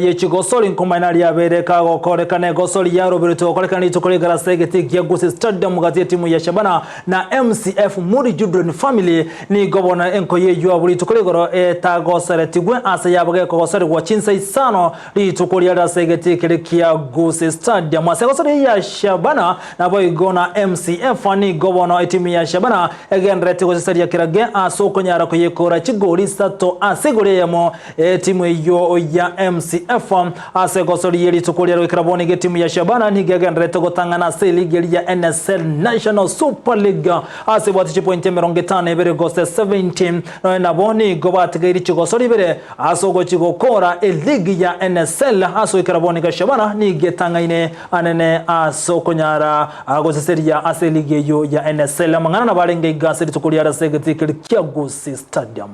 Ye chigosori nkomanya riabeire kagokorekana egosori yaroberetwe gokorekana rituko ri'egarasa egetii gia Gusii Stadium gati y'etimu ya Shabana na MCF Muri Children Family. Nigo bono enkoyo eyio abwo rituko rigoro etagoseretigwe ase yabo gekogosorigwa chinsa isano rituko riare ase egetii keria kia Gusii Stadium. Ase egosori eyio ya Shabana naboigo na MCF nigo bono etimu ya Shabana egendererete goseseria kerage ase okonyara koyekora chigori isato ase igoro eyemo Etimu eyio ya MCF ase egosori ye rituko ria goikera bono iga etimu ya Shabana nigo egendererete gotang'ana ase eligi eria ya NSL National Super League ase ebwate chipointi 52 gose 70 nonya nabo nigo batigairi chigosori ibere ase ogochi gokora eligi ya NSL ase goikera bono iga Shabana nigo etang'aine anene ase okonyara goseseria ase eligi eyio ya NSL. Amang'ana nabo arenge iga ase rituko riare ase egetii keria kia Gusii Stadium.